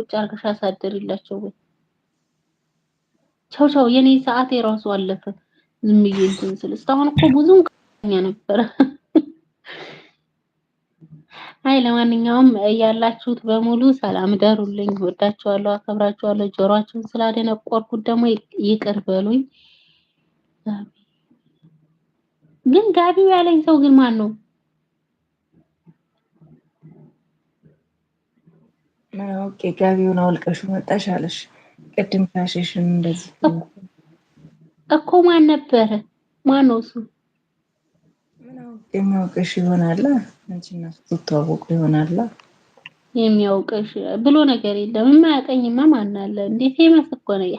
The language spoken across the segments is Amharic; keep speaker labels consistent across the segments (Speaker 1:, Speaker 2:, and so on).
Speaker 1: ቁጭ አድርገሽ አሳድሪላቸው ወይ። ቻው ቻው። የኔ ሰዓት የራሱ አለፈ። ዝም ብዬ እንትን ስል እስካሁን እኮ ብዙም ቀኛ ነበረ። አይ ለማንኛውም ያላችሁት በሙሉ ሰላም ደሩልኝ። ወዳችኋለሁ፣ አከብራችኋለሁ። ጆሮአችሁን ስላደነቆርኩት ደግሞ ይቅር በሉኝ። ግን ጋቢው ያለኝ ሰው ግን ማን ነው?
Speaker 2: ምን አውቄ ጋቢውን አውልቀሽ መጣሽ አለሽ። ቅድም ሻሽሽን እንደዚህ
Speaker 1: እኮ ማን ነበረ? ማን ነው እሱ?
Speaker 2: ምን አውቄ የሚያውቅሽ ይሆናላ። አንቺ እና እሱ ትተዋወቁ ይሆናላ።
Speaker 1: የሚያውቅሽ ብሎ ነገር የለም። የማያውቀኝማ ማን አለ እንዴ? Famous እኮ ነኝ።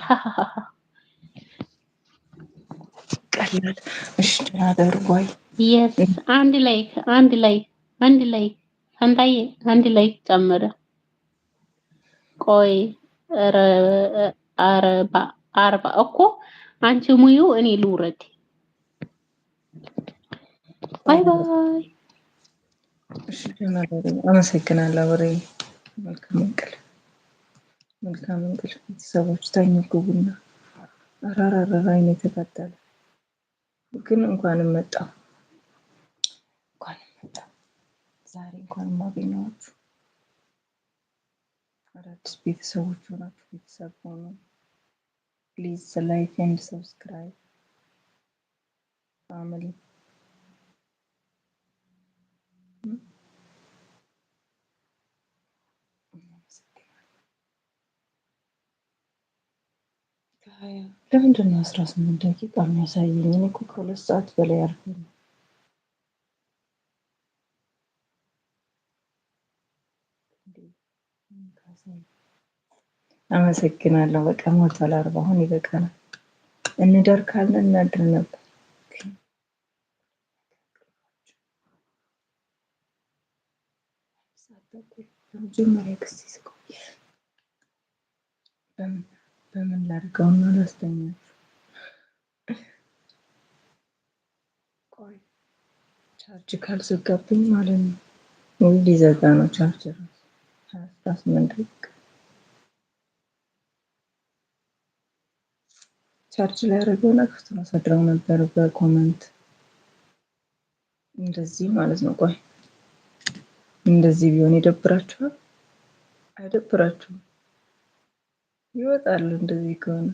Speaker 2: ቀላል። እሺ ደህና ደሩ። Bye።
Speaker 1: Yes፣ አንድ like፣ አንድ like፣ አንድ like፣ ፈንታዬ አንድ like ጨመረ። ቆይ 40 40 እኮ አንቺ ሙዩ፣ እኔ ልውረድ። Bye bye።
Speaker 2: እሺ ደህና ደሩ። አመሰግናለሁ። ብሬ መልካም እንቅልፍ፣ መልካም እንቅልፍ። ቤተሰቦች ተኙ፣ ግቡና። አራራራ አይኔ የተቃጠለ ግን እንኳንም መጣሁ፣ እንኳንም መጣሁ። ዛሬ እንኳንም አገኘኋችሁ። አዳዲስ ቤተሰቦች ሆናችሁ ቤተሰብ ሆኑ። Please like and subscribe family። ለምንድን ነው 18 ደቂቃ የሚያሳየኝ? እኔ እኮ ከ2 ሰዓት በላይ አልፎ ነው። አመሰግናለሁ። በቃ ሞልቷል። 40 አሁን ይበቃናል። እንደር ካልን እናድር ነበር። ለመጀመሪያ ጊዜ ስቆይ በምን ላድርገውና ላስተኛችሁ? ቆይ ቻርጅ ካልዘጋብኝ ማለት ነው። ወይ ሊዘጋ ነው ቻርጅ ራሱ 18 ደቂቃ ቻርጅ ላይ አድርገውና ክፍቱን አሳድረው ነበር በ comment እንደዚህ ማለት ነው። ቆይ እንደዚህ ቢሆን ይደብራችኋል? አይደብራችሁም? ይወጣሉ እንደዚህ ከሆነ።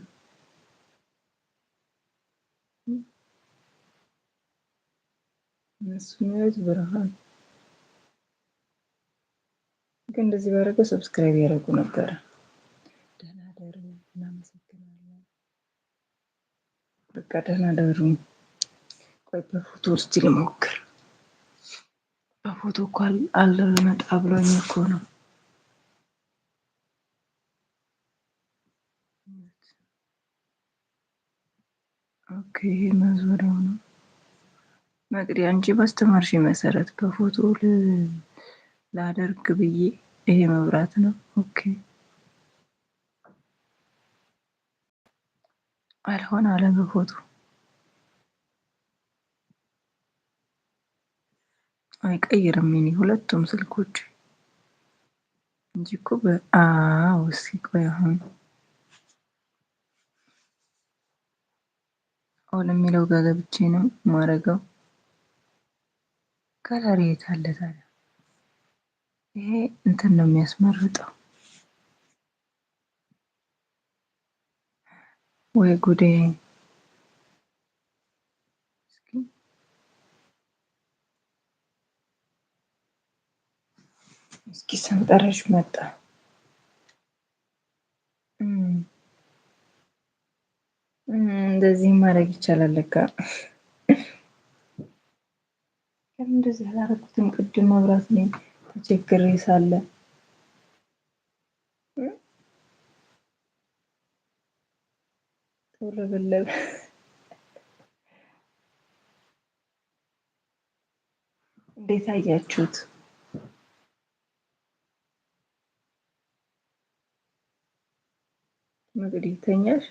Speaker 2: እነሱ የሚያዩት ብርሃን ግን እንደዚህ ባደረገው subscribe ያደረጉ ነበረ። ደህና ደሩ። እናመሰግናለን። በቃ ደህና ደሩ። ቆይ በፎቶ እስቲ ልሞክር። በፎቶ እኮ አልመጣ ብሎኝ እኮ ነው። Okay ይሄ መዞሪያው ነው። መቅዲ አንቺ ባስተማርሽ መሰረት በፎቶ ላደርግ ብዬ ይሄ መብራት ነው። Okay አልሆን አለ በፎቶ። አይቀይርም። የኔ ሁለቱም ስልኮች እንጂ እኮ በአዎ እስኪ ቆይ አሁን all የሚለው ጋር ገብቼ ነው የማደርገው። ከለር የት አለ ታዲያ? ይሄ እንትን ነው የሚያስመርጠው። ወይ ጉዴ! እስኪ እስኪ ሰንጠረዥ መጣ። እንደዚህ ማድረግ ይቻላል ለካ። ለምን እንደዚህ አላደረኩትም? ቅድም መብራት ነኝ ተቸግሬ ሳለ ተውለበለበ። እንዴት አያችሁት? መቅዲ ተኛሽ?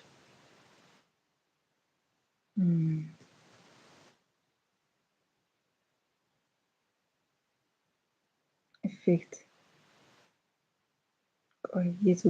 Speaker 2: Effect ቆይ የቱ